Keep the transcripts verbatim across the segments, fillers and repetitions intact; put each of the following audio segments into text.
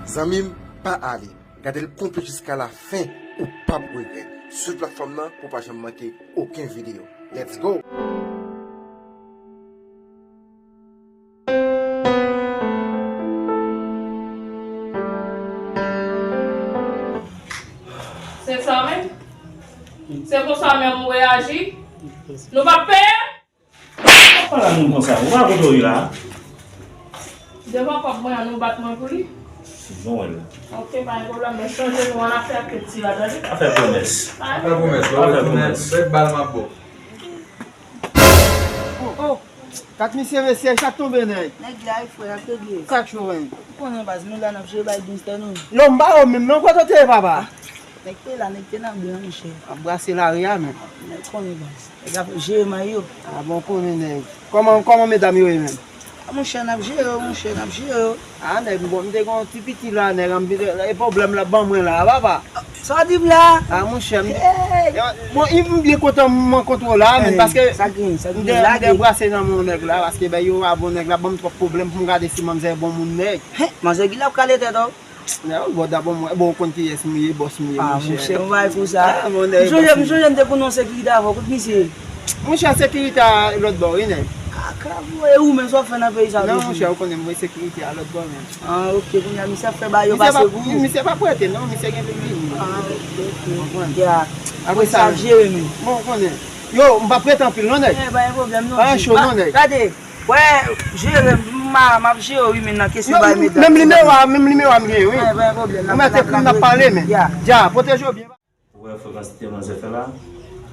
Zanmi m, pa ale. Gade l konplit jiska la fen, ou p ap regrèt. Swiv platfòm nan pou w pa janm manke okenn videyo. Let's go! Se sa menm? Se konsa menm ou reyaji? Nou p ap peye? Pale a moun konsa, ou pa kote w ye la? Devan kòb mwen an, nou bat mwen pou li? Non, wè la. Ok, pa gen pwoblèm, men chanje nou an afè ak ti la, tande? Afè pwomès. Pa gen pwoblèm. Afè pwomès, lè w retounen, se bal m ap ba w. Oh, oh. Kat misye, mesye, sa k tonbe, nèg? Nèg la, e frè, ap regle. Sa k cho, menm? Ou konnen, baz, nou la, n ap jere bay gangsta, nou. Yo, m ba yo menm, non, kote w te ye, papa? Nèg te la, nèg te nan byen, monchè. Ap brase lari a, menm. Nèg konnen, baz. Nèg ap jere may yo. A bon, konnen, nèg. Kòman, kòman medam yo ye, menm? A, monchè, n ap jere yo, monchè, n ap jere yo. A, nèg, bon, m te gen yon ti piti la, nèg, e pwoblèm l ap ban mwen la, papa. Sa w di m la? A, monchè, m, bon, m byen kontan m rankontre w la, men paske m te, m te brase nan men yon nèg la, paske bay yo a bon nèg la, ban m twòp pwoblèm pou m gade si manzè bon moun nèg. Hen, manzè ki l ap kale tèt ou? Nèg, bon, dabò mwen, bon, ou konn kiyès m ye, bòs m ye, monchè. A, monchè, yon bagay konsa. A, bon, nèg, m sonje, m sonje m te konn yon sekirite avè w, kote misye ye? Monchè, sekirite a lòt bò, wi, nèg. Kaka, bro, e ou menm, sa w ap fè nan peyi sa? Non, monchè, ou konnen mwen sekirite a lòt bò, menm. Ah, ok, kounye a misye ap fè bagay yo pase pou ou. Misye pa prete, non, misye gen pou vini. Ah, ok, ok. Konprann? Ya. Apre sa, ap jere nou. Bon, ou konnen. Yo, m p ap rete anpil, non, nèg. Eh, pa gen pwoblèm, non. Pa cho, non, nèg. Gade, wè, jere m, m ap jere w, wi, men nan kesyon bay medam. Menm nimewo a, menm nimewo a m gen, wi. Eh, pa gen pwoblèm, n ap pale, men. Ya. Dja, pwoteje w byen. Ou wè frekans demanzè fè la,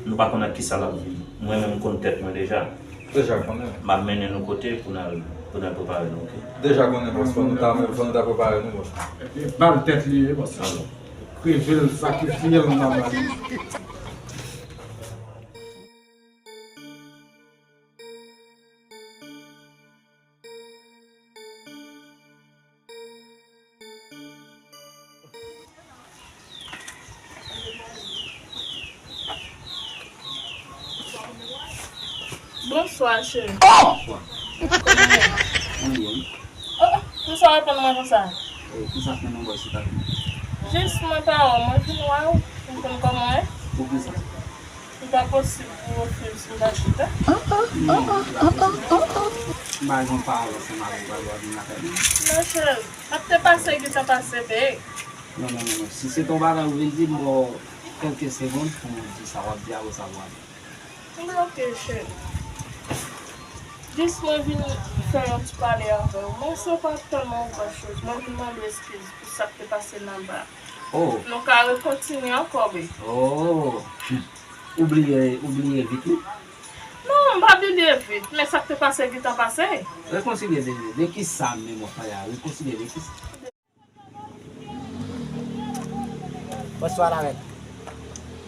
nou pa konn ak kisa l ap vini. Mwen menm, m konn tèt mwen deja. Deja konnen. M ap mennen nou kote pou n al, pou n al prepare nou, ok? Deja konnen, bòs, fò nou ta, fò nou ta prepare nou, bòs. Epi bal tèt li ye, bòs. Alò. Kreve l, sakrifye l nan men li. Bonswa, cheri. Oh! Bonswa. Kòman w ye? Oh, oh, poukisa w reponn mwen konsa? Eh, kisa k fè nou wè sou tapè? Jis mwen pa wè w, mwen vin wè w, mwen konn kòman w ye. Poukisa? Li pa posib pou w ofri m si m pa chita. Ah, ah, ah, ah, ah, ah, ah, ah. M pa gen yon pawòl ansanm avè w, w ap vin lakay mwen. Non, cheri, m ap te pase, gentan pase, bebe. Non, non, non, non. Si se te yon bagay ou vin di m, m ba w kèlke segonn pou w di sa w ap di, apre sa w ale. Bloke, cheri. Jis mwen vin fè yon ti pale avè w. Mwen se pa tèlman yon gran choz. Mwen vin mande w eskiz pou sa k te pase nan ba. Oh. Nou ka rekontinye ankò, bebe. Oh. Ou bliye, ou bliye vit, wi. Non, m pa bliye vit, men sa k te pase gentan pase. Rekonsilye de, de kisa menm w ap pale a? Rekonsilye de kisa? Bonswa, Larèn.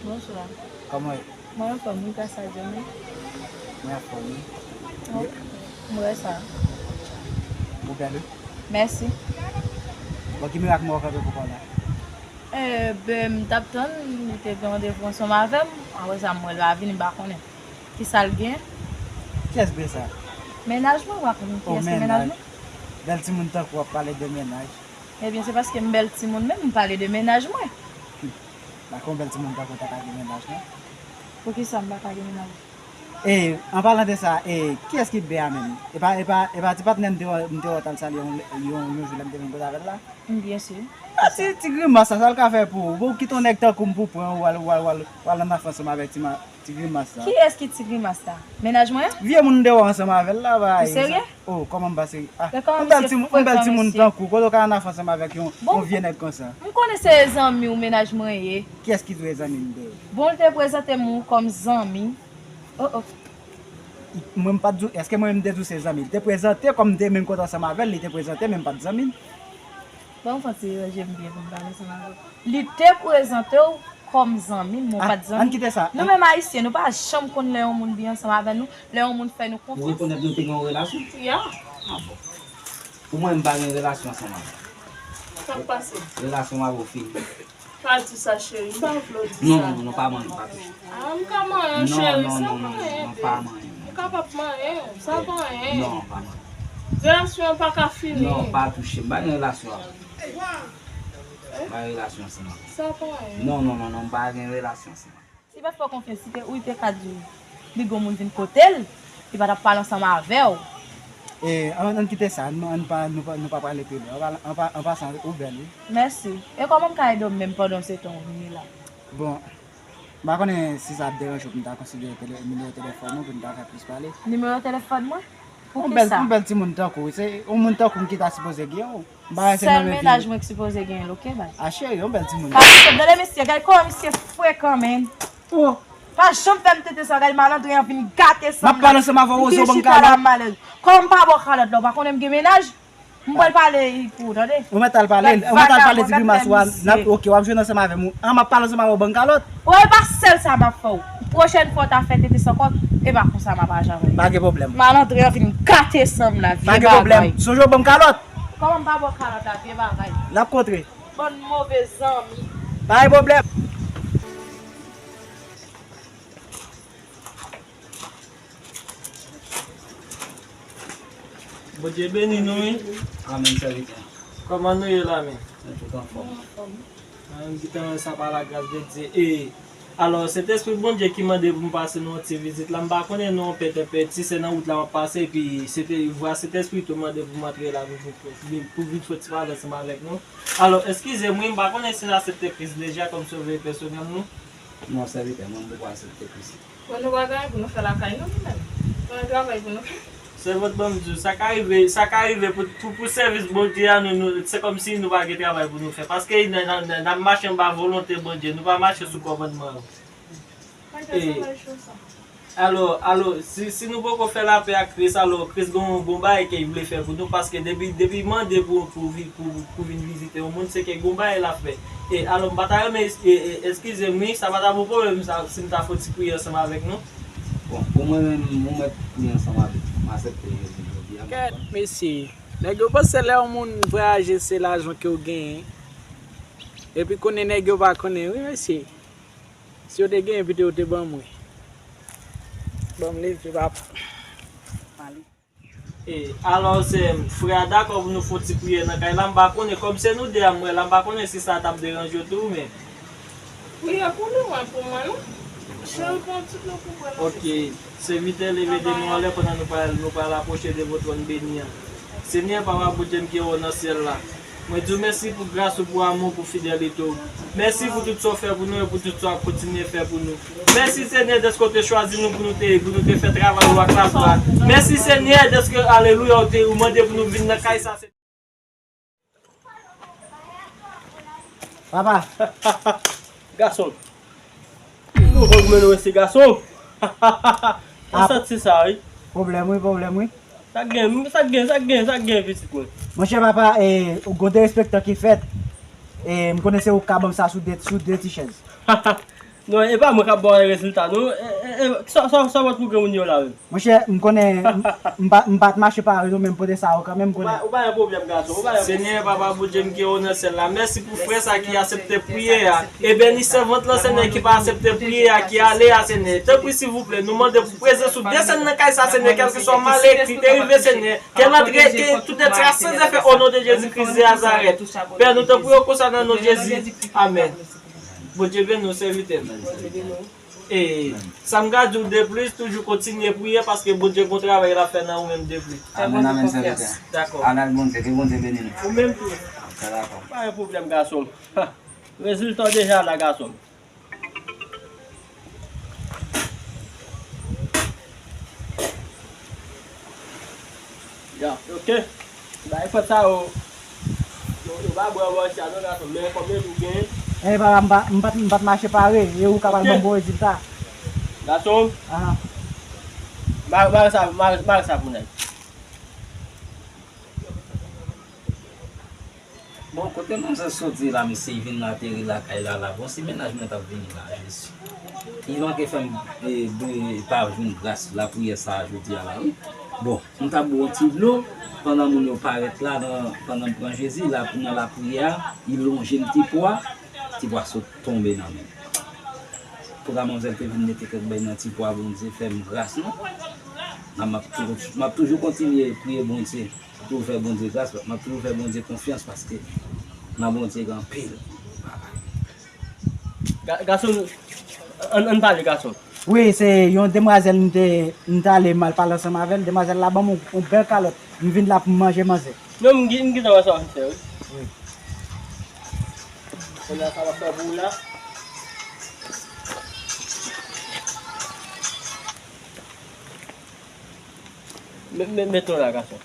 Bonswa. Kòman w ye? Mwen anfòm, wi, gras a Dye, wi. Mwen anfòm, wi. Mwen wè sa. Ou bèl, wi. Mèsi. Bon, ki mirak mwen kanpe pou kò la? Eh, ben, m t ap tann, li te gen randevou ansanm avè m. Apre sa, m wè l pa vini, m pa konnen. Kisa l gen? Kiyès byen sa? Mennaj mwen, ou pa konn kiyès ki mennaj mwen? Bèl timoun tankou w ap pale de mennaj. Ebyen, se paske m bèl timoun menm, m pale de mennaj mwen. Hmm. Dakò, yon bèl timoun tankou w ta ka gen mennaj, non? Poukisa m pa ka gen mennaj? E, an palan de sa, e, kiyès ki bè a menm? E pa, e pa, e pa ti patnè m te wè, m te wè w t al salye yon, yon, yon jou lè m te vin kote avè l la? M, byen si. A, ti, ti grimas sa, sa l ka fè pou ou? Bon, ou kite yon nèg tankou m pou pran ou al, ou al, ou al, ou al nan nafè ansanm avèk ti ma-, Ti grimas sa. Kiyès ki ti grimas sa? Mennaj mwen an? Vye moun m te wè ansanm avè l la, bay. Ou serye? Oh, kòman m pa serye? Ah, yon bèl timoun, yon bèl timoun tankou, kote w ka ann afè ansanm avèk yon, yon vye nèg konsa? M konnen se zanmi w mennaj mwen ye. Kiyès ki di w e zanmi m de? Bon, l te prezante m ou kòm zanmi. Oh, oh. Mwen m pa t di w, èske mwen menm m te di w se zanmi? Li te prezante kòm m te menm kote ansanm avè l, li te prezante, men m pa t zanmi l. Ban m fè yon ti ranje m byen pou m pale ansanm avè w. Li te prezante w kòm zanmi m, men w pa t zanmi. Ann kite sa. Nou menm Ayisyen, nou pa janm konn lè yon moun byen ansanm avè nou, lè yon moun fè nou konfyans. Ou rekonèt nou te gen yon relasyon? Ya. Ah bon. Pou mwen, m pa gen relasyon ansanm avè w. Sa k pase? Relasyon m avè w fini. Pa di sa, cheri. M pa vle w di sa. Non, non, non, pa manyen, pa touche. Ah, m ka manyen w, cheri. Sa pa anyen, bebe. Non, non, non, non, non, pa manyen. M kapab manyen w. Sa pa anyen. Non, pa manyen. Relasyon an pa ka fini. Non, pa touche m. M pa gen relasyon avè w. Pa gen relasyon ansanm avè l. Sa pa anyen. Non, non, non, non, m pa gen relasyon ansanm avè l. Si pa fè w konfyans, si te, wi, te ka di w, li gon moun vin kote l, li pa t ap pale ansanm avè w. E, ann, ann kite sa, ann, ann pa, nou pa, nou pa prale pi lwen. An pa, an pa, an pasan, ou bèl, wi. Mèsi. E kòman m ka ede w menm pandan se tan w vini la? Bon, m pa konnen si sa ap deranje w pou m ta konsidere tele-, nimewo telefòn ou pou n ta fè plis pale. Nimewo telefòn mwen? Pou kisa? Yon bèl, yon bèl timoun tankou w, se yon moun tankou m ki ta sipoze gen w. M pa wè se nan men sèl mennaj mwen ki sipoze genyen l, oke, bay. A cheri, yon bèl timoun. Pa janm tande misye, gade kòman misye frekan, menn. Oh. Pa janm fè m tete sa, gade malandren an vin gate san m. M ap pale ansanm avè w, Rozo, ban m kalòt. Kòman m pa ba w kalòt la, ou pa konnen m gen mennaj? M pral pale pou ou, tande. Ou mèt al pale, ou mèt al pale ti grimas ou a, n ap, oke, w ap jwenn ansanm avè m. An, m ap pale ansanm avè w, ban m kalòt. Ou e pa sèl sa m ap fè w. Pwochèn fwa w ta fè tete san kòb, e pa konsa m ap aji avè w. Pa gen pwoblèm. Malandren an vin gate san m la, vye bagay. Pa gen pwoblèm. Sonje w ban m kalòt. Kòman m pa ba w kalòt la, vye bagay? N ap kontre. Bann move zanmi. Pa gen pwoblèm. Bondye beni nou, wi. Amèn, sèvitè. Kòman nou ye la menm? Nou tout anfòm. Ann, gentan sa pa la gras de Dye. E, alò, Sentespri Bondye ki mande pou m pase nou yon ti vizit la. M pa konnen non, pètèpèti, se nan wout la m ap pase, epi se te, vwa Sentespri tou mande pou m antre la, pou, pou, pou vin, pou vin fè ti pale ansanm avèk nou. Alò, eskize m, wi, m pa konnen si n aksepte Kris deja kòm Sovè pèsonèl nou. Non, sèvitè, mwen, m poko aksepte Kris. Bon, nou pa gen anyen pou nou fè lakay nou, nou menm. Nou gen travay pou nou fè. Sèvant, ban m di w, sa ka rive, sa ka rive pou, pou, pou sèvis Bondye a, nou, nou, se kòmsi nou pa gen travay pou nou fè. Paske n, n, n, n ap mache anba volonte Bondye, nou pa mache sou kòmandman yo. Alò, alò, si, si nou poko fè lapè ak Kris, alò, Kris gon, gon bagay ke l vle fè pou nou, paske depi, depi mande pou, pou, vi- pou, pou vin vizite yon moun, se ke gon bagay l ap fè. E, alò, m pa ta renmen, e, e, eskize m, wi, sa pa ta bon pwoblèm, sa, si m ta fè yon ti priyè ansanm avèk nou. Bon, pou mwen menm, ou mèt priye ansanm avèk mwen, m aksepte Jezi jodi a. Kèt, mesye, nèg yo panse lè yon moun vwayaje, se lajan ke w genyen. Epi konnen nèg yo pa konnen, wi, mesye. Si yo te genyen, pito yo te ban mwen. Ban m leve, papa. Male. E, alò, se frè a dakò pou nou fè yon ti priyè nan kay la, m pa konnen, kòm se nou de a m wè la, m pa konnen si sa t ap deranje w tou, men. Priyè pou nou, mwen, pou mwen, non. Cheri, pran tout nou pou mwen, non. Ok, sèvitè, leve de nou anlè pandan nou pral, nou pral apwoche devan twòn beni an. Senyè, Papa Bondye m ki anwo nan syèl la, mwen di w mèsi pou gras ou, pou amou, pou fidelite w. Mèsi pou tout sa w fè pou nou e pou tout sa w ap kontinye fè pou nou. Mèsi, Senyè, dèske w te chwazi nou pou nou te, pou nou te fè travay ou ak lafwa. Mèsi, Senyè, dèske, alelouya, ou te, ou mande pou nou vin nan kay sa, Senyè. Papa. Gason. Nou vòl goumen nou esi gason. Mwen santi sa, wi. Pwoblèm, wi, pwoblèm, wi. Sa k gen, sa k gen, sa k gen, sa k gen, pitit mwen? Monchè papa, e, ou gon derespektan ki fèt. E, m konnen se ou k ka ban m sa sou de, sou de ti chèz. Non, e pa mwen k ap ba w rezilta, non. E, e, e, sa, sa, sa w ap pran pou granmoun yo la menm? Monchè, m konnen, m, m pa, m pa t mache pare non, men m pote sa yo kanmenm, m konnen. Ou pa, ou pa gen pwoblèm, gason, ou pa gen pwoblèm. Senyè, Papa Bondye m ki anwo nan syèl la, mèsi pou frè sa ki aksepte priyè a. E beni sèvant lan, Senyè, ki pa aksepte priyè a, ki ale a, Senyè. Tanpri, silvouplè, nou mande pou prezans ou desann nan kay sa, Senyè, kèlkeswa malè ki te rive, Senyè. Ke l antre, ke tout nèt sa san efè, o non de Jezi Kris de Nazarèt. Pè, nou te priye w konsa nan non Jezi. Amèn. Bondye beni w, sèvitè m. E sa m ka di w de plis, toujou kontinye priye, paske Bondye gon travay l ap fè nan ou menm de plis. Amèn, amèn, sèvitè. Dakò. Al ak Bondye, ke Bondye beni nou. Ou menm tou. Dakò. Pa gen pwoblèm, gason m. Rezilta w deja la, gason m. Ya, ok. Bay fòt sa yo. Yo, yo pa bwè bò sa non, gason, men konbyen jou gen? Eh, papa, m pa, m pa, m pa t mache pare, e ou kapab ban m bon rezilta. Gason, ah, mare, mare sa, mare, mare sa pou nèg. Bon, kote manzè soti la, mesye, li vin ateri lakay la, la. Bon, si mennaj mwen t ap vini la, Jezi. Li manke fè m, e, dwe pa jwenn gras lapriyè sa a jodi a la, wi. Bon, m t ap bwè yon ti dlo, pandan moun yo parèt la, nan, pandan m pran Jezi, la, nan lapriyè a, li lonje m ti pwa, ti pwa sot tonbe nan men m. Pou ka manzè te vin mete kèk bagay nan ti pwa, Bondye fè m gras, non. Nan, m ap toujou, m ap toujou kontinye priye Bondye. Toujou fè Bondye gras, m ap toujou fè Bondye konfyans paske Nan Bondye gen anpil. Ga- Gason, ann ann pale, gason. Wi, se yon demwazèl m te, m t ale m al pale ansanm avè l. Demwazèl la ban m yon, yon bèl kalòt. M vin la pou m manje manzè. Non, m gen- m gentan wè sa w ap fè, wi. Wi. Kounye a sa w ap fè pou ou la? Mete w la, gason.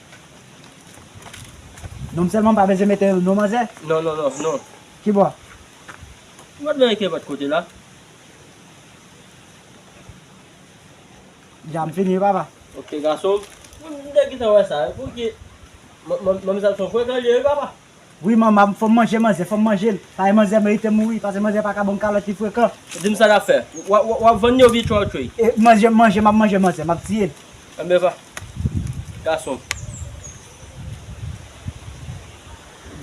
Non, m sèlman pa bezwen mete non manzè? Non, non, non, non. Kibò? M pa t nan kenpòt kote la. Ja m fini, papa. Ok, gason. M te gentan wè sa. Pouki manzè ap son frekan li ye, wi, papa? Wi, manman, fò m manje manzè, fò m manje l. Paske manzè merite mouri, paske manzè pa ka ban m kalòt li frekan. Di m sa n ap fè. W ap vann li oubyen tchwè w tchwè? E, manje, manje, m ap manje manzè, m ap tiye l. Enben, va. Gason.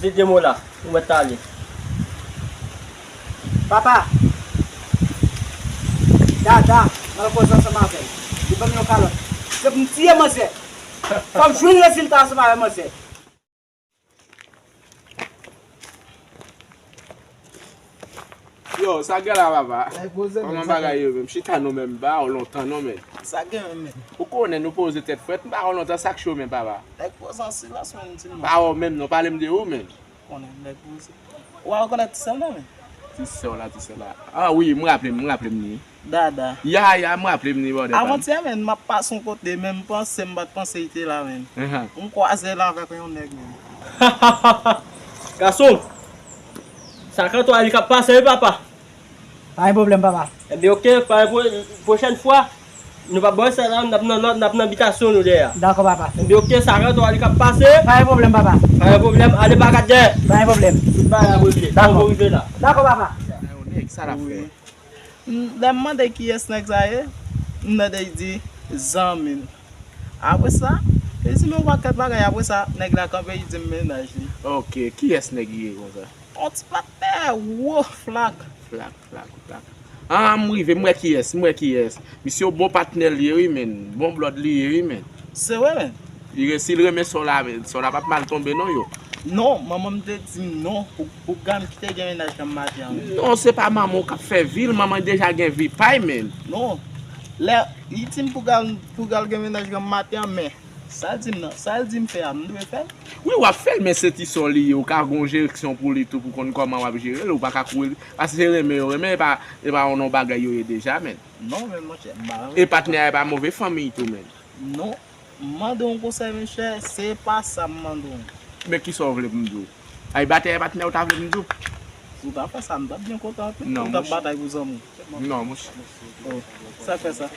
Di de mo la, ou mèt ale. Papa. Dada, m al koze ansanm avè l. Li ban m yon kalòt. Se pou m tiye manzè. Fò m jwenn rezilta ansanm avè manzè. Yo, sa gen la, papa? Nèg poze, men. Kòman bagay yo menm? Chita non, menm, m pa wè w lontan non, men. Sa gen menm, men. Ou konnen nou poze tèt frèt, m pa wè w lontan, sa k cho menm, papa? Nèg poze an silans, men, di m non. Pa wè w menm non, pale m de ou, men. Konnen nèg poze. Ou pa rekonèt ti sè w la, men? Ti sè w la, ti sè w la. Ah wi, m raple m, m raple m li. Dada. Ya, ya, m raple m li, brother pa m. Avantyè, men, m ap pase yon kote, men m panse, m pa t panse li te la, men. Enhen. M kwaze l avèk yon nèg, men. Gason, sa kanto a li k ap pase, wi, papa. Pa gen pwoblèm, papa. Enben, ok, pa gen pwo-, pwochèn fwa, nou p ap bò sa la, n ap nan lòt, n ap nan bitasyon nou dèyè a. Dakò, papa. Enben, ok, sa kanto a li k ap pase. Pa gen pwoblèm, papa. Pa gen pwoblèm, ale pa gad dèyè. Pa gen pwoblèm. Tout bagay ap regle. Dakò. Bon, rive la. Dakò, papa. Sa yo nèg, sa l ap fè? Wi. M, lè m mande kiyès nèg sa ye, m tande l di zanmi l. Apre sa, li di m yon pakèt bagay. Apre sa, nèg la kanpe, li di m mennaj li. Ok, kiyès nèg li ye konsa? Yon ti patnè wo, flak. Flak, flak, flak. Ah, m rive, m wè kiyès, m wè kiyès. Misye yon bon patnè l ye wi, menn. Bon blòd li ye wi, menn. Se vre, menn. Li re-, si l renmen sè w la, men sè w la p ap mal tonbe non, yo. Non, manman m te di m non pou, pou gade m kite gen mennaj nan maten an, men. Non, se pa manman w k ap fè vi l, manman deja gen vi pa l, menn. Non, lè li di m pou gade, pou gade gen mennaj nan maten an, men sa l di m nan, sa l di m fè a, m dwe fè l? Wi, w ap fè l, men se ti sè w li ye, ou ka gen yon direksyon pou li tou, pou konn kòman w ap jere l, ou pa ka kouri, paske se renmen yo renmen, e pa, e pa yon non bagay yo ye deja, menn. Non, men monchè, m pa renmen. E patnè a e pa move fanmi tou, menn. Non. M mande w yon konsèy, monchè, se pa sa m mande w. Men kisa w vle pou m di w? Ay, batè e patnè w ta vle m di w? Si w ta fè sa, m t ap byen kontan anpil. Non, monchè. Ou t ap batay pou zanmi w. Non, monchè. Oh, sa k fè sa?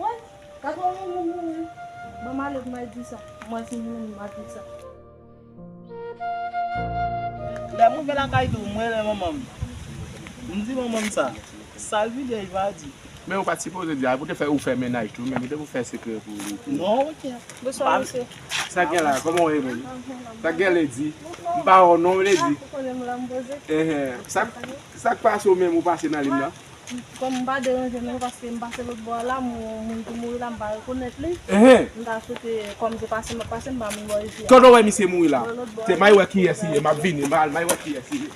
Wè, gad yon moun moun moun. Ban m ale pou m al di sa. Mwen si moun m ap di sa. Lè m rive lakay tou, m rele manman m. M di manman m sa. Sa l vin di a, li pa di. Men ou pa t sipoze di a, pou te fè ou fè mennaj tou, men ou te pou fè sekrè pou li tou. Non, ok. Bonswa, mesye. Sa gen la, kòman w ye menm? Sa gen Lady? M pa wè w non, Lady. Ou konnen m la, m poze. Enhen. Sa, sa k pase w menm, ou pase nan liy nan? Kòm m pa deranje nou, paske m pase lòt bò a la, m wè yon moun ki mouri la, m pa rekonèt li. Enhen. M ta swete, kòm se pase m ap pase, m pa menm bò isi a. Kote w wè misye mouri la? Bò lòt bò a. Se may wè kiyès li ye, m ap vini, may, may wè kiyès li ye.